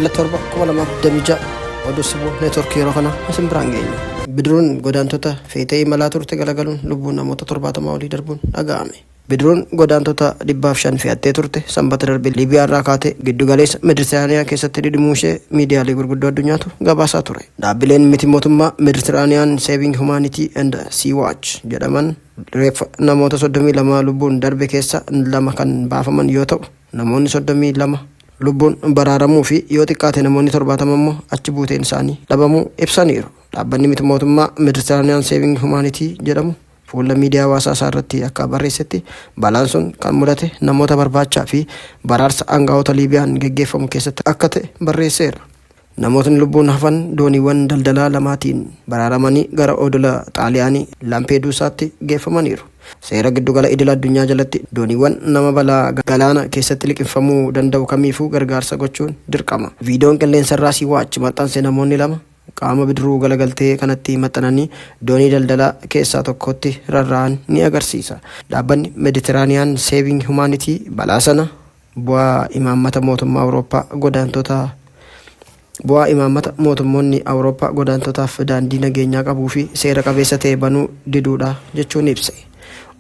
Ebla 7, 2026 oduu Sibuu Neetworkii yeroo kana isin biraan geenya. Bidiruun godaantota feetee imalaa turte galagaluun lubbuun namoota 70 olii darbuun dhaga'ame. Bidiruun godaantota 105 fe'attee turte Sanbata darbe Liibiyaa irraa kaatee giddugaleessa Meditiraaniyaa keessatti dhidhimuu ishee miidiyaalee gurguddoo addunyaatu gabaasaa ture. Dhaabbileen miti mootummaa Mediterranean Saving Humanity and Sea Watch jedhaman reeffa namoota 32 lubbuun darbe keessa lama kan baafaman yoo ta'u, namoonni 32 lubbuun baraaramuu fi yoo xiqqaate namoonni 70 immoo achi buuteen isaanii dhabamuu ibsaniiru. Dhaabbanni miti mootummaa Mediterranean Saving Humanity jedhamu fuula miidiyaa hawaasaa isaa irratti akka barreessetti, balaan sun kan mudate namoota barbaachaa fi baraarsa aangawoota Liibiyaan geggeeffamu keessatti akka ta'e barreesseera. Namootni lubbuun hafan dooniiwwan daldalaa lamaatiin baraaramanii gara odola Xaaliyaanii Lampeeduusaatti geeffamaniiru. Seera giddugala idil addunyaa jalatti dooniiwwan nama balaa galaana keessatti liqimfamuu danda'u kamiifuu gargaarsa gochuun dirqama. Viidiyoon qilleensarraa Sea-Watch maxxanse namoonni lama qaama bidiruu galagaltee kanatti maxxananii doonii daldalaa keessaa tokkotti rarra'an ni agarsiisa. Dhaabbanni Mediterranean Saving Humanity balaa sana bu'aa imaammata mootummaa Awurooppaa godaantota bu'aa imaammata mootummoonni Awurooppaa godaantotaaf daandii nageenyaa qabuu fi seera qabeessa ta'e banuu diduudha jechuun ibse.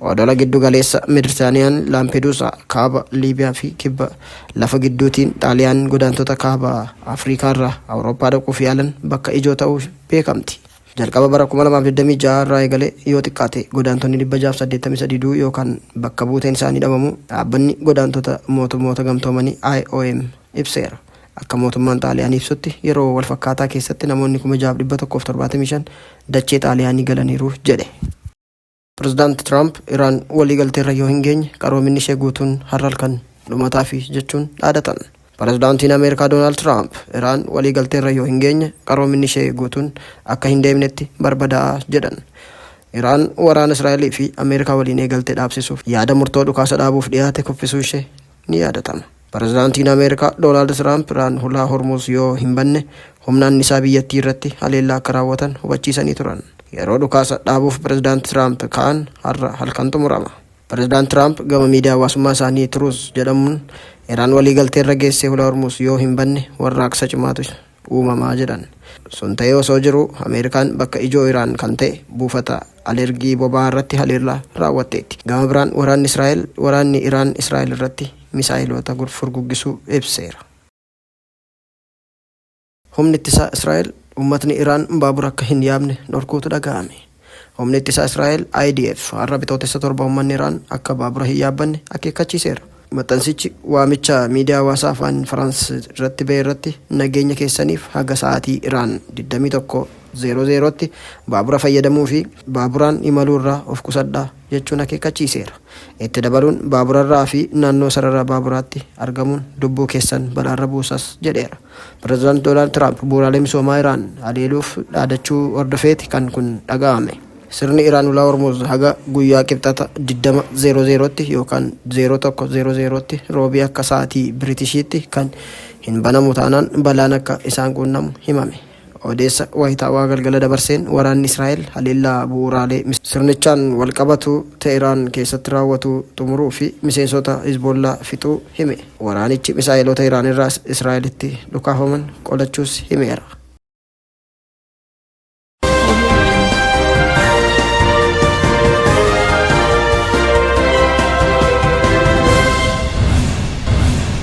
Odola giddu galeessa Mediterraaniyaan Laampeduusaa kaaba Liibiyaa fi kibba lafa gidduutiin Xaaliyaan godaantota kaaba Afriikaarraa Awurooppaa dhaquuf yaalan bakka ijoo ta'uu beekamti. Jalqaba bara 2026 irraa eegalee yoo xiqqaate godaantonni 683 du'uu yookaan bakka buuteen isaanii dhabamuu Dhaabbanni Godaantota Mootummoota Gamtoomanii, IOM, ibseera. Akka mootummaan Xaaliyaanii ibsutti yeroo walfakkaataa keessatti namoonni 6,175 dachee Xaaliyaanii galaniiru jedhe. Pirezidaant Tiraamp Iraan waliigalteerra yoo hin geenye qaroominni ishee guutuun har'a halkan dhumataafi jechuun dhaadatan. Pirezidaantiin Ameerikaa Doonaald Tiraamp Iraan waliigalteerra yoo hin geenye qaroominni ishee guutuun akka hin deemnetti barbadaa'a jedhan. Iraan waraana Israa'elii fi Ameerikaa waliin eegalte dhaabsisuuf yaada murtoo dhukaasa dhaabuuf dhiyaate kuffisuunshee ni yaadatama. Pirezidaantiin Ameerikaa Doonaald Tiraamp Iraan hulaa Hormuuz yoo hin banne humna annisaa biyyattii irratti haleellaa akka raawwatan hubachiisanii turan. Yeroo dhukaasa dhaabuuf Pirezidaant Tiraamp ka'an har'a halkan xumurama. Pirezidaant Tiraamp gama miidiyaa hawaasummaa isaanii Truth jedhamuun Iraan waliigalteerra geessee hulaa Hormuuz yoo hin banne warraaqsa cimaatu uumamaa jedhan. Sun ta'ee osoo jiruu Ameerikaan bakka ijoo Iraan kan ta'e buufata alergii boba'aa irratti haleellaa raawwatteetti. Gama biraan waraanni Israa'el waraanni Iraan Israa'el irratti misaa'iloota furguggisuu ibseera. Humni Ittisaa Israa'el uummatni Iraan baabura akka hin yaabne dhorkuutu dhaga'ame. Humni Ittisaa Israa'el, IDF, har'a Bitootessa 7 uummanni Iraan akka baabura hin yaabbanne akeekkachiiseera. Maxxansichi waamicha miidiyaa hawaasaa afaan Faraans irratti bahe irratti nageenya keessaniif haga sa'aatii Iraan 21:00tti baabura fayyadamuu fi baaburaan imaluu irraa of qusadhaa jechuun akeekkachiiseera. Itti dabaluun baaburarraa fi naannoo sarara baaburaatti argamuun lubbuu keessan balaarra buusas jedheera. Pirezidaant Doonaald Tiraamp bu'uuraalee misoomaa Iraan haleeluuf dhaadachuu hordofeeti kan kun dhaga'ame. Sirni Iraan Ulaa Hormuuz haga guyyaa Kibxata 20:00tti yookaan 01:00tti Roobii akka sa'aatii Biritishiitti kan hin banamu taanaan balaan akka isaan quunnamu himame. Odeessa waayitaawaa galgala dabarseen waraanni Israa'el haleellaa bu'uuraalee sirnichaan walqabatu Tehraan keessatti raawwatu xumuruu fi miseensota Hizboollaa fixuu hime. Waraanichi misaa'eloota Iraan irraa Israa'elitti dhukaafaman qolachuus himeera.